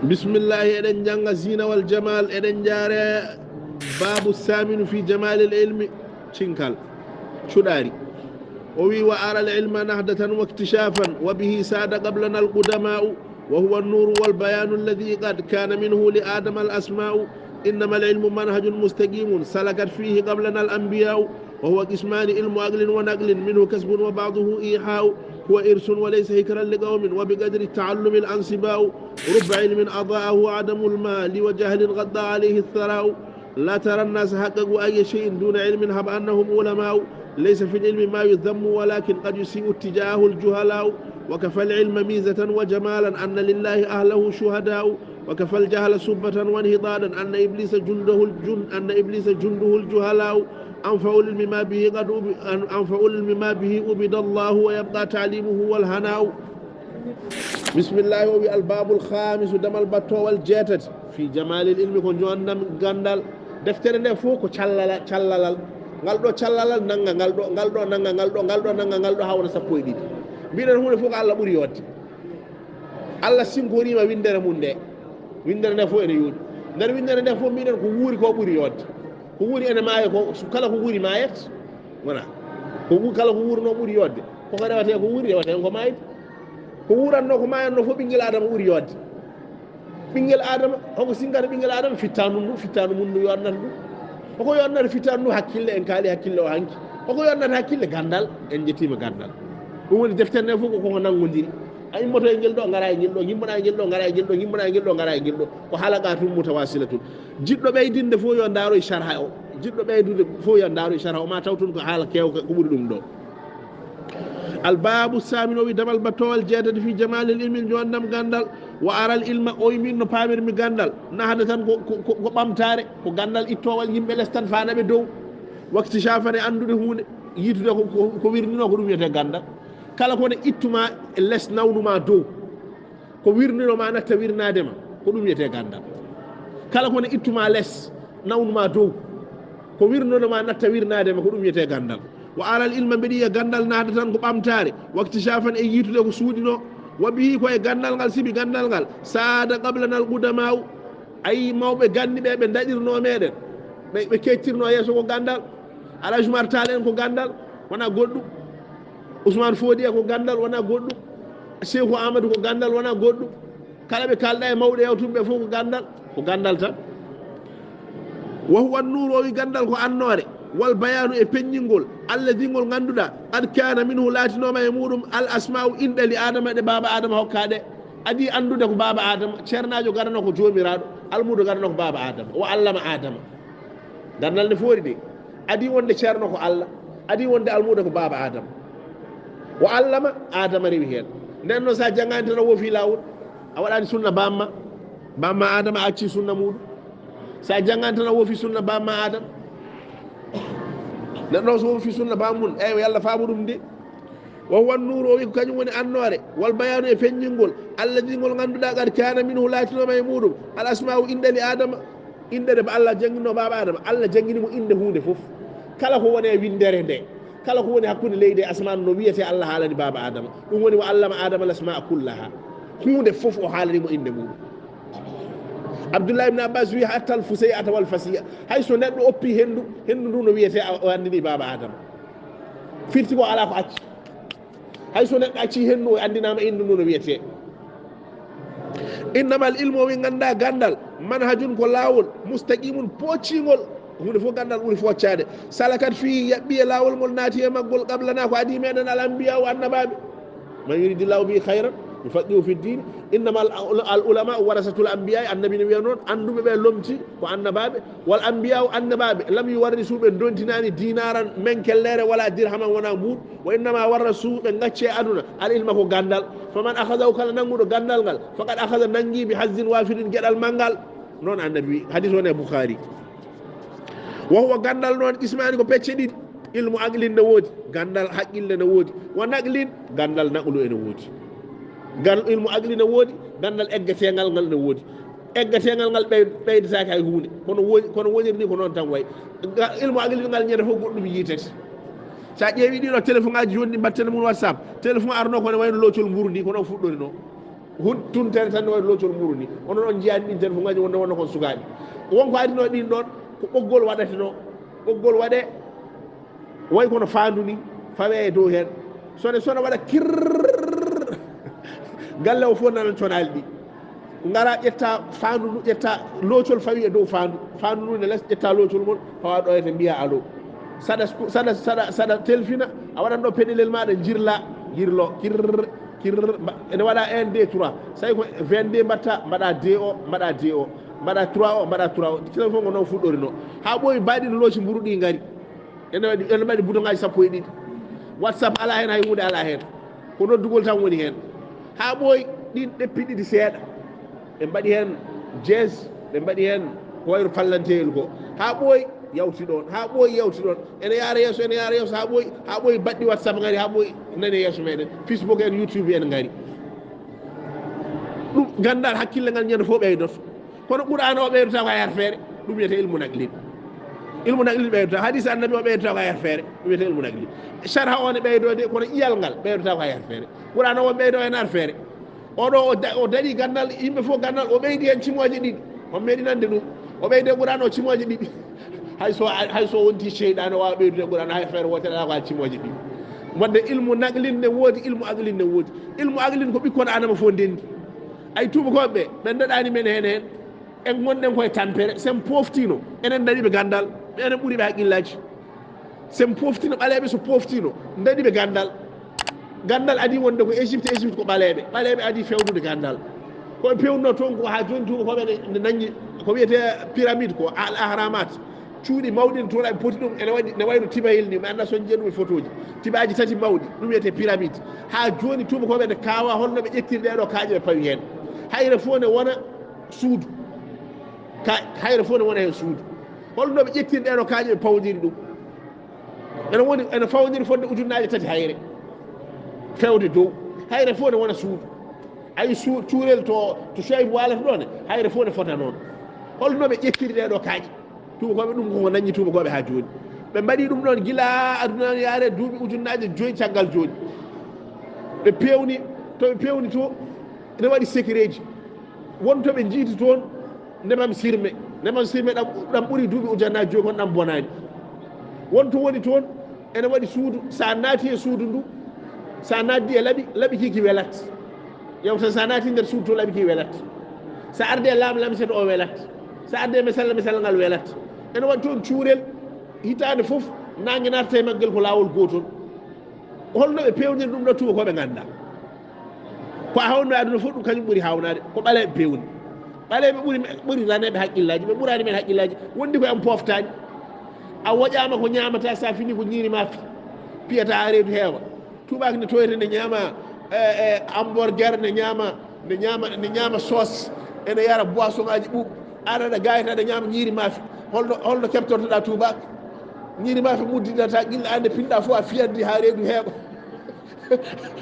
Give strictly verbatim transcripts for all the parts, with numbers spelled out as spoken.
Bismillahi, eɗen jannga Zina wal Jamal, eɗen jaare babu saminu fi jamalil ilmi, cinkal, cuɗaari. O wi, "Wa ara al ilma nahdatan wa iktishafan, wa bihi sada qablana al qudama'u, wa huwa an-nuru wal bayanu alladhi qad kana minhu li Adama al asma'u. Innama al ilmu manhajun mustaqimun, salakat fihi qablana al anbiya'u." وهو قسمان: علم عقل ونقل منه كسب وبعضه إيحاء، هو إرث وليس هكرا لقوم وبقدر التعلم الأنصباء. رب علم أضاءه عدم المال وجهل غطى عليه الثراء. لا ترى الناس حققوا أي شيء دون علم هب أنهم علماء. ليس في العلم ما يذم ولكن قد يسيء اتجاهه الجهلاء. وكفى العلم ميزة وجمالا أن لله أهله شهداء. وكفى الجهل سبة وانحطاطا أن إبليس جنده الجن-، أن إبليس جنده الجهلاء. أنفع العلم ما به قد أب-، أن-، أنفع العلم ما به عبد الله ويبقى تعليمه والهناء. بسم الله. O wi, "Al babul khamisu, damal battowal jeetati, fi jamalil ilmi, ko joɗndam ganndal." Deftere nde fof ko callala-, callalal. Ngal ɗo callalal nannga ngal ɗo, ngal ɗo nannga ngal ɗo, ngal ɗo nannga ngal ɗo, haa wona sappo e ɗiɗi. Mbiɗen huunde fof ko Allah ɓuri yooɗde. Allah sinkoriima winndere mum nde. Winndere nde fof ene yooɗi. Nder winndere nde fof mbiɗen ko wuuri ko ɓuri yooɗde. Ko wuuri ene maaya ko, so kala ko wuuri maayat. Wona. Ko wu-, kala ko wuurno ɓuri yooɗde. Koko rewate ko wuuri, rewate ko maayde. Ko wuuranno ko maayanno fof ɓinngel Adama ɓuri yooɗde. Ɓinngel Adama, hoko sinkata ɓinngel Adama? Fittaandu ndu, fittaandu mum ndu yooɗnata ndu. Hoko yooɗnata fittaandu ndu? Hakkille, en kaali hakkille o hanki. Hoko yooɗnata hakkille? Ganndal, en njettiima ganndal. Ɗum woni deftere nde fof ko koko nanngodiri. A immoto e ngel ɗo, ngara e ngel ɗo, ngimmona e ngel ɗo, ngara e ngel ɗo, ngimmona e ngel ɗo, ngara e ngel ɗo. Ko halaqatun mutawasilatun. Jiɗɗo ɓeydinde fof yo ndaaroy sharha o. Jiɗɗo ɓeydude fof yo ndaaroy sharha o, ma taw toon ko haala keewka ko ɓuri ɗum ɗo. Al babu samin, o wi, damal battowal jeetati, fi jamalil ilmi, joɗndam ganndal. Wa aral ilma, o wi, min no paamirmi ganndal, nahdatan ko, ko, ko, ko ɓamtaare, ko ganndal ittowal yimɓe les tan faana ɓe dow. Waktishafan, e anndude huunde, yiitude ko, ko, ko wirnino, ko ɗum wiyetee ganndal. Kala ko ne ittuma e les nawnuma dow, ko wirnino ma natta wirnaade ma, ko ɗum wiyetee ganndal. Kala ko ne ittuma les nawnuma dow, ko wirnino ma natta wirnaade ma, ko ɗum wiyetee ganndal. Wa aral ilma, mbeɗa yiya ganndal nahdatan ko ɓamtaare, waktishafan, e yiitude ko suuɗinoo, wa bihi, ko e ganndal ngal, sibi ganndal ngal, sada qablana al qudama'u, ayi, mawɓe ganni ɓe, ɓe daɗirno meɗen, ɓe, ɓe kectirno yeeso ko ganndal. Alhaji Umar Taal en ko ganndal, wona goɗɗum. Ousmane Fodiya ko ganndal, wona goɗɗum. Cheikhou Amadou ko ganndal, wona goɗɗum. Kala ɓe kalɗa e mawɓe yawtuɓe ɓe fof ko ganndal, ko ganndal tan. Wa huwa an-nur, o wi ganndal ko annoore, wal bayanu, e peññingol, alladhi, ngol ngannduɗaa, qad kana minhu, laatinooma e muɗum, al asma'u, inɗe, li Adama, ɗe baaba Adama hokkaa ɗe. Adii anndude ko baaba Adama, ceernaajo garano ko joomiraaɗo, almuudo garano ko baaba Adama, wa allama Adama. Ganndal ne foori de. Adii wonde ceerno ko Allah, adii wonde almuudo ko baaba Adama. Wa allama Adama rewi heen. Nden noon, so a janngaani tan a woofii laawol, a waɗaani sunna bamma. Bamma Adama a accii sunna muuɗum. So a janngaani tan a woofii sunna bamma Adama. Nden noon, so woofii sunna bammun, eywa, yo Allah faamu ɗum de. Wa huwa an-nur, o wi ko kañum woni annoore, wal bayanu, e feññingol, alladhi, ngol ngannduɗaa, qad kana minhu, laatinooma e muɗum, al asma'u, inɗe, li Adama. Inɗe ɗe ba Allah jannginno baaba Adama, Allah janngini mo innde huunde fof. Kala ko woni e winndere nde, kala ko woni hakkunde leydi e asamaan, no wiyetee, Allah haalani baaba Adama. Ɗum woni, wa allama Adama al asma'a kullaha. Huunde fof o haalani mo innde muɗum. Abdullah ibn Abbas wi, hatta al fusay'ata wal fasiya. Hay so neɗɗo oppi henndu, henndu ndu no wiyetee, a, o anndini baaba Adama. Firti ko alaa ko acci. Hay so neɗɗo accii henndu, o anndinaama innde ndu no wiyetee. Innamal ilmu, o wi, nganndaa ganndal, manhajun, ko laawol, mustaqimun, pooccingol. Huunde fof ganndal ɓuri fooccaade. Salakat fii, yaɓɓi e laawol ngol, naati e maggol, qablana, ko adii meɗen, al anbiya, o annabaaɓe. Man yuridillahu bihi khayran yufaqihu fi ddin. Innama al, al ulama warasatul anbiya, annabi ne wiya noon, annduɓe ɓe lomti ko annabaaɓe. Wal anbiya, annabaaɓe, lam yuwarrisu, ɓe dontinaani dinaran, menkellere, wala dirhaman, wona mbuuɗu. Wa innama warrasu, ɓe ngacci e aduna, al ilma, ko ganndal. Faman akhadahu, kala nannguɗo ganndal ngal, faqad akhada, nanngi, bi hazzin wafirin, geɗal manngal. Noon annabi wi, hadis o ne Bukhari. Wa huwa, ganndal noon, qismaani, ko pecce ɗiɗi. Ilmu aqlin ne woodi, ganndal haqqille ne woodi. Wa naqlin, ganndal naqlu ene woodi. Gal ilmu aqli ne woodi, ganndal eggeteengal ngal ne woodi. Eggeteengal ngal ɓey-, ɓeydataake hay huunde. Kono wo-, kono woniri ni ko noon tan wayi. Ga-, ilmu aqli ngal ñande fof goɗɗum yiitete. So a ƴeewi ɗiɗo téléphone aji joni ɗi mbatten mum WhatsApp, téléphone arno ko ne wayno loocol mburu ndi, ko noon fuɗɗori noon. Huttuntere tan no wayi loocol mburu ni. Onon on njiyaani ɗin tan fof ngaji wonde wonno kon sukaaɓe. Won ko adinoo ɗin ɗon ko ɓoggol waɗatenoo. Ɓoggol waɗee way kono faandu ni, fawee e dow heen. Sone, sone waɗa kirr. Galle o fof nanan conaali ɗi. Ngara ƴetta faandu ndu, ƴetta loocol fawi e dow faandu. Faandu ndu ne les, ƴetta loocol ngol, fawa ɗo e to mbiya allo. Saɗa, saɗa, saɗa, saɗa telfina, a waɗan ɗo peɗelel maɗa, jirla, jirlo, kirr, kirr, mba-, ene waɗa un, deux, trois. Tawi ko vingt-deux mbatta, mbaɗa deux o, mbaɗa deux o, mbaɗa trois o, mbaɗa trois o. Kila fof ko noon fuɗɗori no. Haa ɓooyi baɗi no looci mburu ɗi ngari. Ene waɗi, ene mbaɗi bouton ngaji sappo e ɗiɗi. WhatsApp ala heen, hay huunde ala heen. Ko noddugol tan woni heen. Haa ɓooyi ɗin ɗeppi ɗiɗi seeɗa. Ɓe mbaɗi heen jees, ɓe mbaɗi heen ko wayru pallanteyel ko. Haa ɓooyi yawti ɗoon, haa ɓooyi yawti ɗoon. Ene yaara yeeso, ene yaara yeeso, haa ɓooyi, haa ɓooyi baɗɗi WhatsApp ngari, haa ɓooyi nani yeeso meɗen. Facebook en, YouTube en ngari. Ɗum ganndal hakkille ngal ñande fof ɓeydoto. Kono Qur'aana o ɓeydata ko e yer feere, ɗum wiyetee ilmu naqlin. Ilmu naqlin ɓeydata, hadis annabi o ɓeydata ko e yer feere, ɗum wiyetee ilmu naqlin. Sharha o ne ɓeydoode, kono ƴiyal ngal ɓeydata ko e yer feere. Qur'aana o ɓeydo e nar feere. Oɗo o da-, o daɗi ganndal, yimɓe fof ganndal, o ɓeydi heen cimooje ɗiɗi. On meeɗi nande ɗum. O ɓeyde Qur'aana o cimooje ɗiɗi. Hay so, hay so wonti seyɗaane o waawa ɓeydude Qur'aana, hay feere wootere alaa ko haa cimooje ɗiɗi. Wadde ilmu naqlin ne woodi, ilmu aqlin ne woodi. Ilmu aqlin ko ɓikkon Aadama fof ndenndi. Ay tuubakooɓe ɓe, ɓe daɗaani men heen heen. En ngonɗen koye tampere, sen pooftino, enen daɗi ɓe ganndal, ɓe enen ɓuri ɓe haqqillaaji. Sen pooftino ɓaleeɓe, so pooftino, daɗi ɓe ganndal. Ganndal adii wonde ko Égypte, Égypte ko ɓaleeɓe, ɓaleeɓe adii fewdude ganndal. Ko ɓe pewnno toon ko haa jooni tuubakooɓe ne, ne nanngi ko wiyetee pyramide ko, al ahramat. Cuuɗi mawɗi ne toon, aɓe poti ɗum, ene waɗi, ne wayno tibayel ni, mi anndaa so on njiyan ɗum e photoji. Tibaaji tati mawɗi, ɗum wiyetee pyramide. Haa jooni tuubakooɓe ne kaawa holno ɓe ƴettiri ɗee ɗoo kaaƴe ɓe pawi heen. Hayre fof ne wona suudu. Ka, hayre fof ne wona heen suudu. Holno ɓe ƴettiri ɗee ɗoo kaaƴe ɓe pawndiri ɗum? Ene woni, ene fawndiri fodde ujunnaaje tati hayre. Fewde dow. Hayre fof ne wona suudu. Ayi su-, cuurel to, to Suwaybu waalata ɗoo ne, hayre fof ne fota noon. Holno ɓe ƴettiri ɗee ɗoo kaaƴe? Tuubakooɓe ɗum koko nanngi tuubakooɓe haa jooni. Ɓe mbaɗi ɗum ɗoon gila aduna yaare duuɓi ujunnaaje joyi caggal jooni. Ɓe peewni, to ɓe peewni to, ene waɗi sekireeji. Won to ɓe njiiti toon nebam sirme. Nebam sirme ɗam, ɗam ɓuri duuɓi ujunnaaje joyi kono ɗam bonaani. Won to woni toon ene waɗi suudu, so a naati e suudu ndu, so a naatdi e laɓi, laɓi kii ki welat. Yewta so a naati nder suudu to laɓi kii welat. So a ardi e laam lamset o welat. So a ardi e misalla, misalla ngal welat. Ene waɗi toon cuurel hitaande fof, naange naatata e maggel ko laawol gootol. Holno ɓe peewniri ɗum ɗo tuubakooɓe nganndaa? Ko a hawnoo e aduna fof ɗum kañum ɓuri haawnaade, ko ɓaleeɓe peewni. Ɓaleeɓe ɓuri, ɓuri raneeɓe haqqillaaji, ɓe ɓuraani men haqqillaaji, wondi ko en pooftaani. A woƴaama ko ñaamataa, so a fini ko ñiiri maafe piyataa haa reedu heewa. Tuubaako ne toyata ne ñaama, e, e, hamburger, ne ñaama, ne ñaama, ne ñaama sauce, ene yara boisson ngaji ɓuuɓ. Aɗa, aɗa gayata, aɗa ñaama ñiiri maafe. Holno, holno keɓtortoɗaa tuubaako? Ñiiri maafe muddidata gilla ande pinɗa fof a fiyandi haa reedu heewa.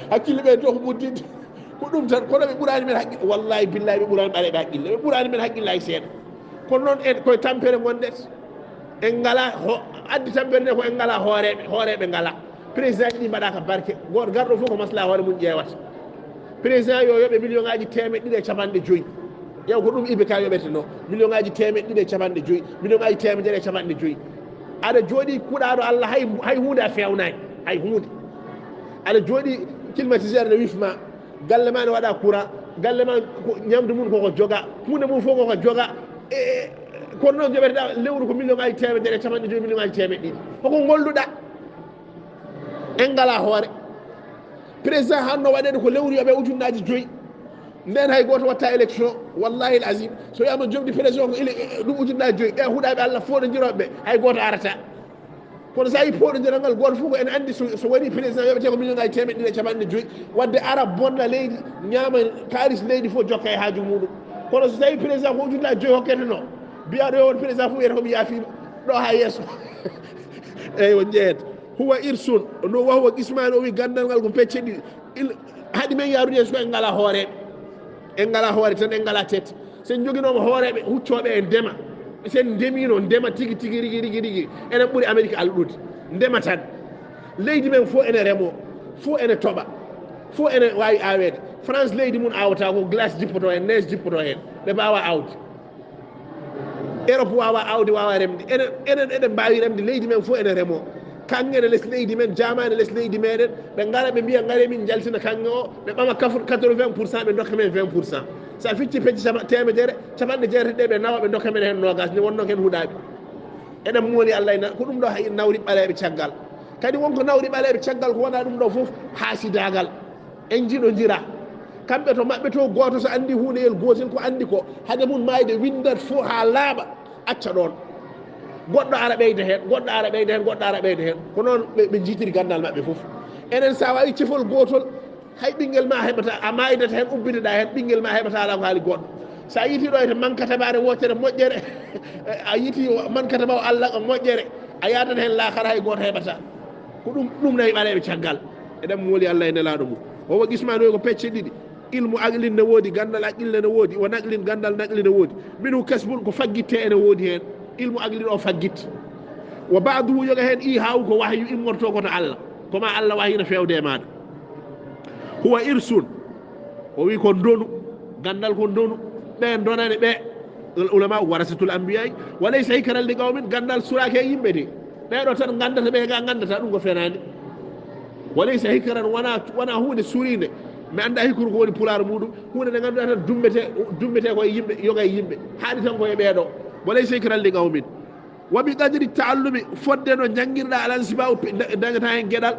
Hakkille ɓe to ko muddinde. Ko ɗum tan, kono ɓe ɓuraani men haqqille. Wallahi billahi ɓe ɓuraani ɓaleeɓe haqqille. Ɓe ɓuraani men haqqillaaji seeɗa. Kono noon en koye tampere ngonɗen. En ngalaa ho-, addi tampere nde ko en ngalaa hooreeɓe, hooreeɓe ngalaa. Président ji ɗi mbaɗaaka barke. Gooto garɗo fof ko maslaa hoore mum ƴeewata. Président yo yoɓe million ngaji teemeɗɗe ɗiɗi e capanɗe joyi. Ƴeew ko ɗum I B K yoɓeteno. Million ngaji teemeɗɗe ɗiɗi e capanɗe joyi. Million ngaji teemedere e capanɗe joyi. Aɗa jooɗi kuɗaaɗo Allah, hay, hay huunde a feewnaani. Hay huunde. Aɗa jooɗi climatiseur ne wifma. Galle ma ne waɗa courant. Galle ma ko, ñamdu mum koko joga. Huunde mum fof koko joga. E, e, kono noon joɓeteɗa lewru ko million ngaji teemedere e capanɗe joyi, million ngaji teemeɗɗe ɗiɗi. Hoko ngolluɗa? En ngalaa hoore. Président hanno waɗeede ko lewru yoɓe ujunnaaji joyi. Ndeen hay gooto watta élection. Wallahi al azim. So wiyama joɓdi président ko ele-, ɗum ujunnaaji joyi. Ɓe huɗaaɓe Allah fooɗondirooɓe ɓe, hay gooto arata. Kono so a yi pooɗondiral ngal, gooto fof ko ene anndi so, so waɗi président yoɓetee ko million ngaji teemeɗɗe ɗiɗi e capanɗe joyi. Wadde ara bonna leydi, ñaama kaalis leydi fof jokka e haaju muɗum. Kono so tawi président ko ujunnaaji joyi hokketeno, mbiyaɗo yo won président fof wiyata ko mi yaafiima. Ɗo haa yeeso. Eywa, jeeyat. Huwa irsun, no wa huwa qismaani, o wi ganndal ngal ko pecce ɗiɗi. Il-, haɗi men yaarude yeeso ko en ngalaa hooreeɓe. En ngalaa hoore tan, en ngalaa tete. So en njoginooma hooreeɓe huccooɓe e ndema, so en ndemiino ndema tigi, tigi, rigi, rigi, rigi, enen ɓuri Amerik alɗude. Ndema tan. Leydi men fof ene remoo, fof ene toɓa, fof ene waawi aaweede. France, leydi mum awata ko glace jippoto heen, neige jippoto heen, ɓe mbaawa aawde. Europe waawa aawde, waawa remde. Enen, enen eɗen mbaawi remde, leydi men fof ene remoo. Kaŋŋe ne les leydi men, jaama ne les leydi meɗen, ɓe ngara ɓe mbiya ngare min njaltina kaŋŋe o, ɓe ɓama quatre-vingts pour cent, ɓe ndokka men vingt pour cent. So a ficci pecce capa-, teemedere, capanɗe jeetati ɗe ɓe nawa, ɓe ndokka men heen noogas, nde wonnoo ko en huɗaaɓe. Eɗen mooli Allah ena, ko ɗum ɗo hay nawri ɓaleeɓe caggal. Kadi won ko nawri ɓaleeɓe caggal, ko wonaa ɗum ɗo fof haasidaagal. En njiɗondira. Kamɓe to maɓɓe to, gooto so anndi huuneyel gootel ko anndi ko, hade mum maayde winndat fof haa laaɓa, acca ɗoon. Goɗɗo ara ɓeyda heen, goɗɗo ara ɓeyda heen, goɗɗo ara ɓeyda heen. Ko noon ɓe, ɓe njiytiri ganndal maɓɓe fof. Enen so a waawii cifol gootol, hay ɓinngel ma heɓata, a maaydat heen, ubbitoɗaa heen, ɓinngel ma heɓata alaa ko haali goɗɗo. So a yiitii ɗo e mankatabaare wootere moƴƴere, a yiitii mankataba o Allah ko moƴƴere, a yaadat heen laakara hay gooto heɓata. Ko ɗum, ɗum nawi ɓaleeɓe caggal. Eɗen mooli Allah e nelaaɗo mum. O wa qismaani ko pecce ɗiɗi. Ilmu aqlin ne woodi, ganndal aqil ne woodi, wa naqlin, ganndal naqli ne woodi. Minu kasbun, ko faggitte ene woodi heen. Ilmu aqlin o faggit. Wa ba'duhu, yoga heen i haawu ko wahyu immorto ko to Allah. Ko ma Allah wahyi no feewde e maaɗa. Huwa irsun. O wi ko ndonu. Ganndal ko ndonu. Ɓe ndonani ɓe. Al ulama warasatul anbiya. Wa laysa hikran li qawmin. Ganndal suraake e yimɓe de. Ɓeeɗo tan nganndata, ɓe ga nganndata, ɗum ko fenaande. Wa laysa hikran, wona, wona huunde suriinde. Mi annda hikru ko woni pulaar muɗum. Huunde nde ngannduɗaa tan dumbete, dumbete ko e yimɓe, yoga e yimɓe. Haaɗi tan ko e ɓeeɗo. Wa laysa hikran li qawmin. Wa bi qadri taallumi, fodde no njanngirɗaa al ansibaa, dañata heen geɗal.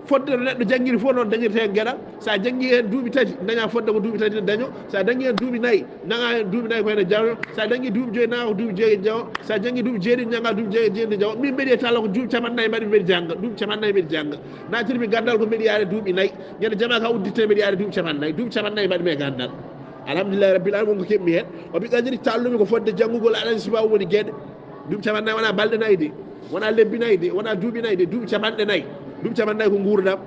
Fodde no neɗɗo janngiri fof, noon dañirta heen geɗal. So a janngii heen duuɓi tati, dañaa fodde ko duuɓi tati ne dañoo. So a dañii heen duuɓi nayi, naŋaa heen duuɓi nayi ko heen e jawnoo. So a dañii duuɓi joyi, naŋaa ko duuɓi joyi e jawo. So a janngii duuɓi jeeɗiɗi, naŋaa duuɓi joyi e jeeɗiɗi e jawo. Min mbeɗi e talla ko duuɓi capanɗe nayi mbaɗi, mbeɗi jannga. Duuɓi capanɗe nayi mbeɗi jannga. Naatirmi ganndal ko mbeɗi yaade duuɓi nayi. Ñande jamaa ka udditee mbeɗi yaade duuɓi capanɗe nayi. Duuɓi capanɗe nayi mbaɗmi e ganndal. Alhamdulillahi rabbil alamin, won ko keɓmi heen. O bi qadri taallumi, ko fodde janngugol aɗan sibabu woni geɗe. Duuɓi capanɗe nayi wonaa balɗe nayi de. Wonaa lebbi nayi de. Wonaa duuɓi nayi de. Duuɓi capanɗe nayi. Duuɓi capanɗe nayi ko nguurndam.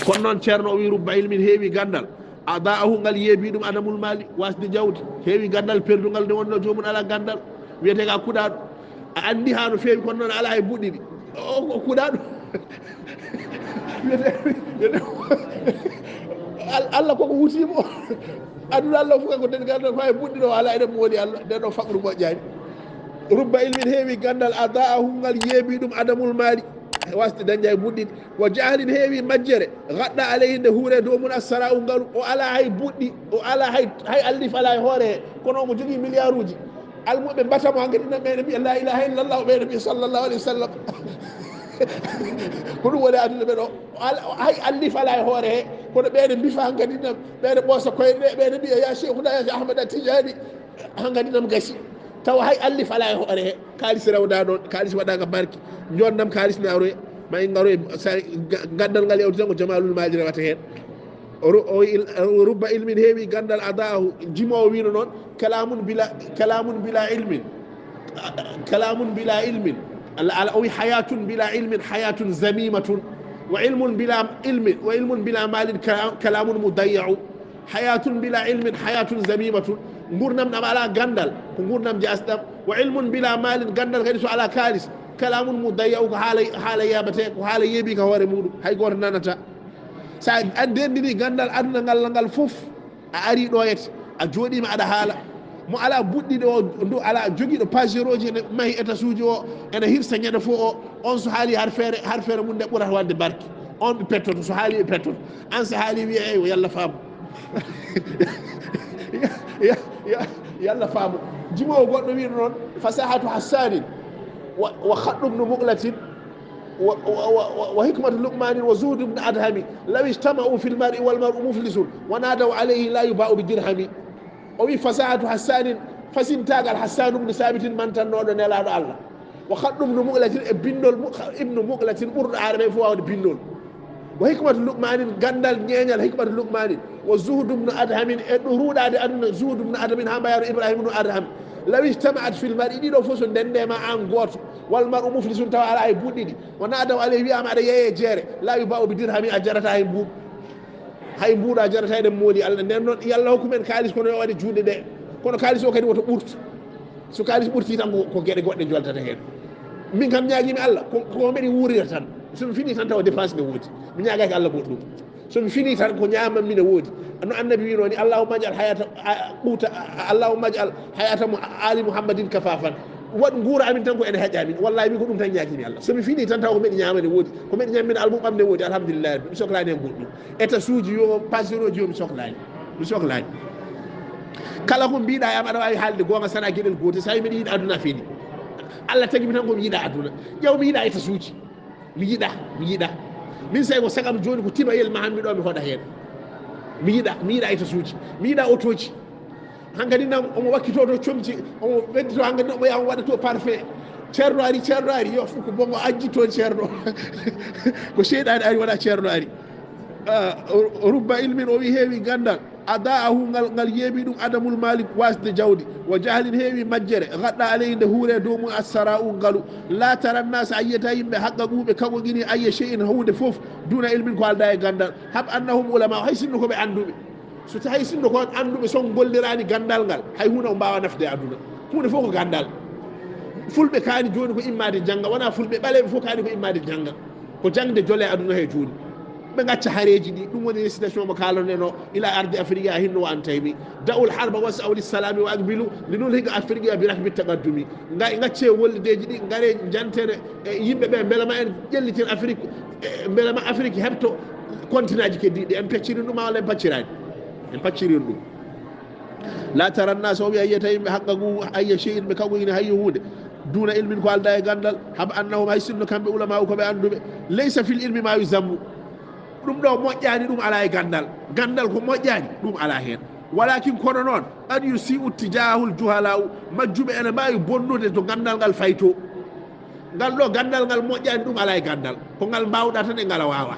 Kono noon, Ceerno o wi, rubba ilmin, heewi ganndal, adaahu, ngal yeebi ɗum adamul maali, wasde jawdi, heewi ganndal perdungal nde wonnoo joomum alaa ganndal, wiyetee ka kuɗaaɗo. A anndi haa no feewi, kono noon alaa hay buɗɗiɗi. O, o kuɗaaɗo. Wiyetee, wiyetee, Al-, Allah koko wutii mo. Aduna Allah fof ko dañi ganndal, ko hay buɗɗiɗo alaa, eɗen mooli Allah, nden ɗo faɓru moƴƴaani. Rubba ilmin, heewi ganndal, adaahu, ngal yeebi ɗum adamul maali, wasde dañde hay buɗɗiɗi. Wa jahlin, heewi majjere, gadda alayhi, nde huure dow mum, assara'u, ngalu, o alaa hay buɗɗi, o alaa hay, hay allif alaa e hoore he, kono omo jogii miliyaaruuji. Almuɓe mbata mo hankadi nan, ɓe ne mbiya la ilaha illallah, ɓe ne mbiya sallallahu alayhi wa sallam. Ko ɗum woni aduna ɓe ɗo. Al-, hay allif alaa e hoore he, kono ɓe ne mbifa hankadi nan, ɓe ne ɓoosa koyɗe ɗe, ɓe ne mbiya ya Cheikhuna, ya Ahmad Tijani, hankadi nan gasi. Tawa hay allif alaa e hoore he. Kaalis rewda ɗon, kaalis waɗaaka barke. Njoɗnam kaalis ne aroya, ma en ngaroya, sa ga-, ganndal ngal yawti tan ko Jamalul Maali rewata heen. O ru-, o il-, o rubba ilmin, heewi ganndal, adaahu, jimoowo wino noon, kalamun bila, kalamun bila ilmin. Kalamun bila ilmin. Al-, al-, o wi, hayatun bila ilmin, hayatun zamimatun. Wa ilmun bila ilmin, wa ilmun bila malin, kala-, kalamun mudayya'u. Hayatun bila ilmin, hayatun zamimatun. Nguurndam ɗam alaa ganndal, ko nguurndam jaasɗam. Wa ilmun bila malin, ganndal kadi so alaa kaalis, kalamun mudayya'u, ko haala, haala yeeɓatee, ko haala yeeɓi ka hoore muɗum, hay gooto nanata. So a, a ndenndini ganndal aduna ngal, ngal fof, a arii ɗo yete, a jooɗiima aɗa haala. Mo alaa buɗɗiɗo o, ndu alaa jogiiɗo pagerooji ene mahi étage uji o, ene hirsa ñande fof o, on so haali har feere, har feere mum nde ɓurata waɗde barke. On ɓe pettoto, so haali ɓe pettoto. An so haali wiya, "Eywa, yalla faamu." Ya, ya, ya, yalla faamu. Jimoowo goɗɗo wiino noon, fasahatu Hassanin wa, wa khaddum nu muqlatin wa, wa, wa, wa, wa hikmatu Luqmanin wa zuhdu ibn Adhami, law ijtama'u fil mar'i wal mar'u muflisun wa nadaw alayhi la yuba'u bi dirhami. O wi fasahatu Hassanin, fasintaagal Hassanu ibn Sabitin mantannooɗo Nelaaɗo Allah. Wa khaddum ibnu muqlatin, e binndol mu-, ibnu muqlatin ɓurɗo aarabe fof waawde binndol. Wa hikmatu Luqmanin, ganndal ñeeñal hikmatu Luqmanin. Wa zuhdu ibnu Adhamin, e ɗo ruuɗaade aduna, zuhdu ibnu Adhamin haa mbayaano Ibrahima ibnu Adham. Law ijtama'at fil mar'i, ɗiɗo fof so ndenndee ma aan gooto. Wal mar'u muflisun, tawa alaa hay buɗɗiɗi. Wa nadaw alayhi, wiyaama aɗa yeeyee jeere. La yuba'u bi dirhami, a jarataa hay mbuuɗu. Hay mbuuɗu a jarata, eɗen mooli Allah. Nden noon, yo Allah hokku men kaalis, kono yo waɗe juuɗe ɗe. Kono kaalis o kadi woto ɓurtu. So kaalis ɓurti tan, ko, ko geɗe goɗɗe joltata heen. Min kam, ñaagiimi Allah, ko, ko mbeɗi wuurira tan. So mi fini tan, tawa dépense ne woodi. Mi ñaagaaki Allah goɗɗum. So mi fini tan ko ñaamanmi ne woodi. No annabi wino ni, "Allahumma aj'al hayata, a, quta, a, Allahumma aj'al hayata mu-, ali Muhammadin kafafan." Waɗ nguura amin tan ko ene haƴa min. Wallahi mi ko ɗum tan ñaagimi Allah. So mi fini tan taw ko meɗi ñaama ne woodi. Ko meɗi ñaami min almuɓam ne woodi. Alhamdulillah. Mi soklaani hen goɗɗum. État suuji yo, passion oji yo mi soklaani. Mi soklaani. Kala ko mbiɗa e am aɗa waawi haalde goonga sana geɗel gootel. So tawi mbiɗa yiɗi aduna fini. Allah tagi mi tan ko mi yiɗa aduna. Ƴeew mi yiɗa état suuji. Mi yiɗa, mi yiɗa. Min sey ko sagam jooni ko tibayel ma han mi ɗo mi hoɗa heen. Mi yiɗa, mi yiɗa état suuji. Mi yiɗa otoji. Hankadi nan omo wakkito to comci, omo weddito hankadi omo yaha omo waɗa to parfum. Ceerno ari, ceerno ari, yo fof ko bongo ajji toon ceerno. Ko seyɗaani ari wona ceerno ari. Ah, o, o rubba ilmin o wi heewi gandal. Adaahu ngal, ngal yeeɓi ɗum adamul malik wasde jawdi. Wa jahlin heewi majjere. Gadda alayhi nde huure dow mum assara'u ngalu. La taranna so a yiyata yimɓe haqqa ɓuuɓe kaɓogini ayya shay'in huunde fof. Duna ilmin ko alda e gandal. Hab annahum ulama hay sinno ko ɓe anduɓe. So tawi sinno ko anduɓe son gollirani gandal ngal. Hay huunde o mbawa nafde aduna. Huunde fof ko gandal. Fulɓe kaani jooni ko immade janga. Wona fulɓe ɓaleɓe fof kaani ko immade janga. Ko jangde jole aduna he jooni. Ɓe ngacca hareeji ɗi, ɗum woni récitation mo kaalanoɗen o, ila ardi Afrique ya hinno wa an taymi. Da'ul harba was'aw lis salami wa aqbilu, linulhiqa Afrique ya bi rakbi taqaddumi. Nga-, ngacce wollideeji ɗi, ngare jantere, e, yimɓe ɓe, mbela ma en ƴellitin Afrique, e, mbela ma Afrique heɓto continent ji keddiɗi. En pecciri ɗum, walla en pacciraani? En pacciri ɗum. La taranna so wi a yiyata yimɓe haqqa ngu ayya shay'in ɓe kaɓoyini hayyo huunde. Duna ilmin ko alda e gandal. Hab annahum hay sinno kamɓe ulama ko ɓe anduɓe. Laysa fil ilmi ma yuzammu. Ɗum ɗo moƴƴani ɗum ala e gandal. Gandal ko moƴƴani ɗum ala heen. Walakin kono noon qad yusi'u tijahul juhala'u. Majjuɓe ene mbawi bonnude to gandal ngal fayto. Ngal ɗo gandal ngal moƴƴani ɗum ala e gandal. Ko ngal mbawɗa tan e ngal a wawa.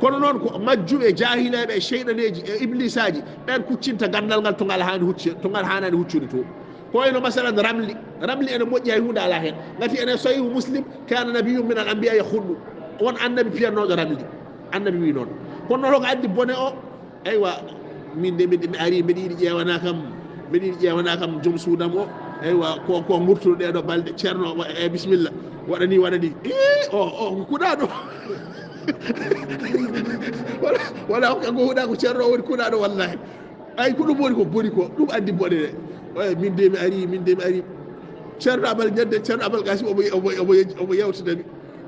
Kono noon ko majjuɓe, jahileɓe, e sheyɗaneji, e iblisaji, ɓen kuccinta gandal ngal to ngal hani hucci, to ngal hanani huccude to. Ko wayno masalan ramli. Ramli ene moƴƴi hay hunde ala hen. Ngati ene sahihu Muslim, kana nabiyyun min al anbiya yakhuddu. Won annabi piyannoɗo ramli. Annabi wi noon. Kono noon ko addi bone o, Eywa, min de mbiɗa, mi ari, mbiɗa yiɗi ƴeewana kam, mbiɗa yiɗi ƴeewana kam joom suudam o. Eywa, ko, ko gurtuɗo ɗee ɗoo balɗe, Ceerno, wa-, e, bisimilla. Waɗa ni, waɗa ni. Ii, o, o, ko kuɗaaɗo. Wala, wala, ko kanko huɗa ko Ceerno o woni kuɗaaɗo, wallahi. Ay, ko ɗum woni ko boni ko, ɗum addi bone ɗe. Oye, min de mi ari, min de mi ari. Ceerno Abal Ñande, Ceerno Abal Qasim, omo, omo, omo, omo yewtida mi.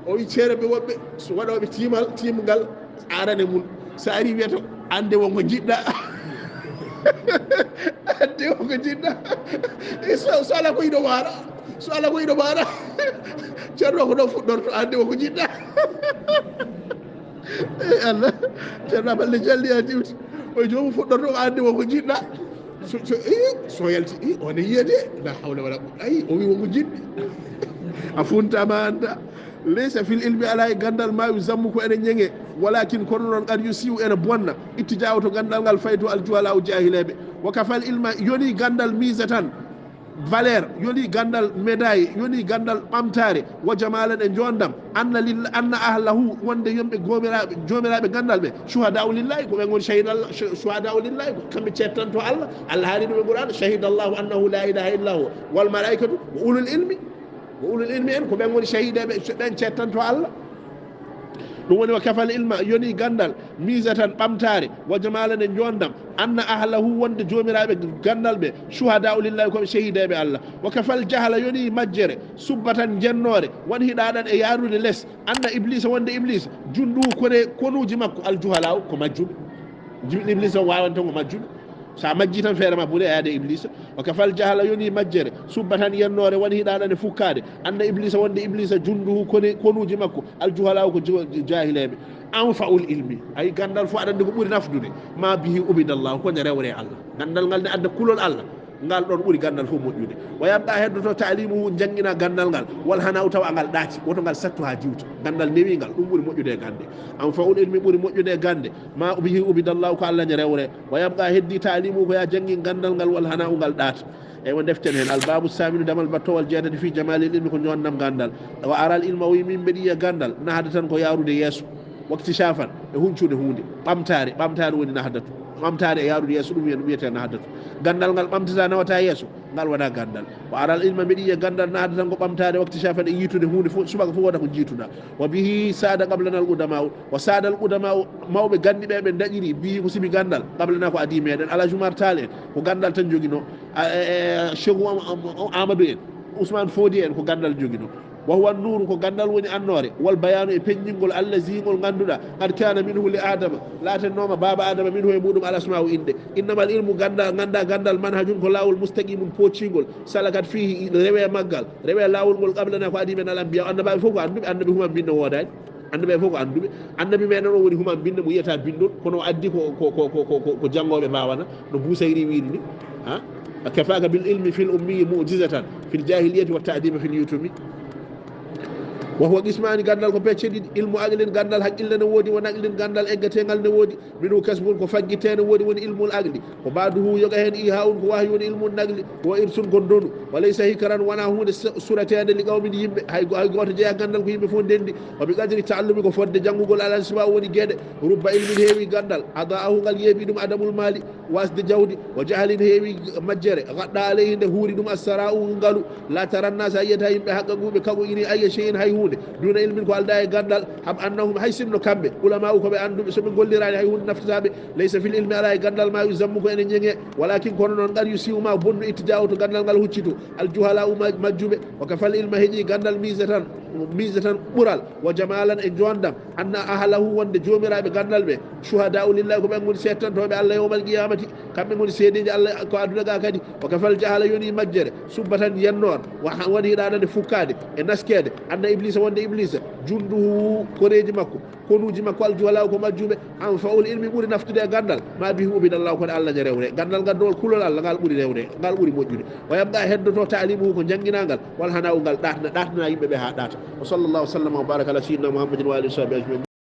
O wi ceerno ɓe woɓɓe, so waɗooɓe tiimal, tiimgal, arane mum. So ari wiyata, "Annde won ko njiɗɗa." "Annde won ko njiɗɗa." E so, so ala ko ino waara. So ala ko ino waara. Ceerno ko ɗo fuɗɗorto, "Annde won ko njiɗɗa." E Allah. Ceerno Abal ne jalli a diwti. O joomum fuɗɗorto, "Annde won ko njiɗɗa." So, so, i, so yalti, i, o ne yiya de. La hawla wala quwwata. Ayi, o wi won ko njiɗɗa. A funtama anta. Laysa fil ilmi, alaa e ganndal, maa yuzammu, ko ene ñeŋee, walakin, kono noon, qad yusi'u, ene bonna, ittijaahu, to ganndal ngal fayi to aljuhalaa, o jaahileeɓe. Wa kafal ilma, yoni ganndal miisa tan, valeur, yoni ganndal médaille, yoni ganndal ɓamtaare, wa jamaalan, e njoonndam, anna lil-, anna ahlahu, wonde yonɓe goomiraaɓe, joomiraaɓe ganndal ɓe, shuhadaa'u lillaahi, ko ɓe ngoni shahida Allah, shu-, shuhadaa'u lillaahi, ko kamɓe ceettanto Allah. Allah haali ɗum e Qur'aan, "Shahida Allahu annahu laa ilaaha illa huwa, wal malaa'ikatu, wa ulul ilmi." Ko ulul ilmi en, ko ɓen woni shahideeɓe, ɓen cettanto Allah. Ɗum woni wa kafal ilma, yoni ganndal, miisa tan ɓamtaare, wa jamaalan, e njoonndam, anna ahlahu, wonde joomiraaɓe ganndal ɓe, shuhadaa'u lillaahi, ko ɓe shahideeɓe Allah. Wa kafal jahala, yoni majjere, subba tan njennoore, wan hiɗaaɗan e yaarude les, anna ibliisa, wonde ibliisa, junduhu, kone, konuuji makko, aljuhalaaw, ko majjuɓe. Jim-, ibliisa o waawan tan ko majjuɓe. So a majjii tan feere ma boni a yaade ibliisa. O kafal jahala, yoni majjere, subba tan yennoore, wani hiɗaaɗan e fukkaade. Anna ibliisa, wonde ibliisa, junduhu, kone, konuuji makko, aljuhalaaw, ko jo-, jaahileeɓe. Anfa'ul ilmi. Ay, ganndal fof aɗa anndi ko ɓuri nafdude. Ma bihi ubidallah, ko nde rewre Allah. Ganndal ngal ne adda kulol Allah. Ngal ɗon ɓuri ganndal fof moƴƴude. Wa yabqa, heddoto, ta'limuhu, janngina ganndal ngal. Wal hana'u, tawa ngal ɗaati. Woto ngal sattu haa diwta. Ganndal newingal, ɗum ɓuri moƴƴude e gannde. Anfa'ul ilmi, ɓuri moƴƴude e gannde. Ma bihi ubidallah, ko Allah ne rewre. Wa yabqa, heddi, ta'limuhu, ko ya janngin ganndal ngal, wal hana'u, ngal ɗaata. Eywa, ndeften heen. Al babu saminu, damal battowal jeetati, fi jamalil ilmi, ko njoonndam ganndal. Wa aral ilma, o wi min mbeɗi yiya ganndal, nahada tan ko yaarude yeeso. Waktishafan, e huncude huunde. Ɓamtaare, ɓamtaare woni nahdatu. Ɓamtaare e yaarude yeeso, ɗum wiyen-, wiyetee nahdatu. Ganndal ngal ɓamtata, nawata yeeso. Ngal wona ganndal. Wa aral ilma, mbeɗa yiya ganndal, nahda tan ko ɓamtaade, wakti shafan e yiitude huunde fof, subaka fof wona ko njiituɗa. Wa bihi saada qablana al qudama'u. Wa saada al qudama'u, mawɓe ganndi ɓe ɓe dañiri, bihi ko sibi ganndal, qablana ko adii meɗen. Alhaji Umar Taal en, ko ganndal tan jogino. A, e, e, Cheikh Am-, Am-, Amadou en, Ousmane Fodi en, ko ganndal jogino. Wa huwa nuuru, ko ganndal woni annoore, wal bayaanu e peññingol, allazi ngol ngannduɗaa, qad kaana minhu li Aadama, laatennooma baaba Aadama, minhu e muɗum al asmaa'u innde. Innamal ilmu, ganndal, nganndaa ganndal, manhajun ko laawol, mustaqimun pooccingol, salakat fiihi, rewe maggal, rewe laawol ngol, qablana ko adii men al anbiya, annabaaɓe fof ko annduɓe, annabi human binno woodaani. Annabi fof ko annduɓe. Annabi meɗen o woni human binde mo yiyata bindol, kono o addi ko, ko, ko, ko, ko, ko, ko janngooɓe mbaawana, no Busayri wiiri ni. Ha? Kafaka bil ilmi fil ummi mu'jizatan fil jahiliyati wa ta'diba fil yutumi. Wa huwa qismani, ganndal ko pecce ɗiɗi, ilmu aqlin, ganndal haqqille ne woodi, wa naqlin, ganndal eggatengal ne woodi, minu kasbun, ko faggitte ne woodi, woni ilmul aqli. Ko ba'duhu, yoga heen, iha'un, ko wahyu woni ilmu naqli, wa irsun, ko ndonu, wa laysa hikran, wona huunde su-, surateende, li qawmin, yimɓe, hay go-, hay gooto jeyaa ganndal, ko yimɓe fof ndenndi, wa bi qadri ta'allumi, ko fodde janngugol, al ansiba'u woni geɗe, rubba ilmin, heewi ganndal, ada'ahu, ngal yeeɓi ɗum, adamul maali, wasde jawdi, wa jahalin, heewi majjere, gadda alayhi, nde huuri ɗum, assara'u, ngalu, la taranna, sa yiyata yimɓe haqqaquɓe kaɓo ini ayya shay'in, hay huunde, duna ilmin, ko aldaa e ganndal, hab annahum, hay sinno kamɓe, ulama'u, ko ɓe annduɓe, so ɓe golliraani hay huunde naftata ɓe, laysa fil ilmi, alaa e ganndal, ma yuzammu, ko ene ñeŋe, walakin, kono noon, qad yusi'u, ma bonnu, ittija'u, to ganndal ngal huccito, al juhala'u, ma-, majjuɓe, wa kafal ilma, heƴi ganndal, mizatan, mizatan, ɓural, wa jamalan, e njonndam, anna ahlahu, wonde joomiraaɓe ganndal ɓe, shuhada'u lillahi, ko ɓen ngoni seedtantooɓe Allah yawmal qiyamati, kamɓe ngoni seedeeji Allah ko aduna ga kadi, wa kafal jahala, yoni majjere, subbatan, yennoor, wa ha-, woni hiɗaɗande fukkaade e naskeede, anna iblisa, wonde iblisa, junduhu, koreeji makko, konuuji makko, al juhala'u, ko majjuɓe, anfa'ul ilmi, ɓuri naftude e ganndal, ma bihi ubida Allah, kono Allah ne rewre. Ganndal ngal dowol kulol Allah, ngal ɓuri rewre, ngal ɓuri moƴƴude. Wa yabqa, heddoto, ta'limuhu, ko jannginangal, wal hana'u, ngal ɗaatna, ɗaatna yimɓe ɓe haa ɗaata. Wa sallallahu wa sallama wa baraka ala sayyidina Muhammadin wa alihi wa sahbihi ajma'in.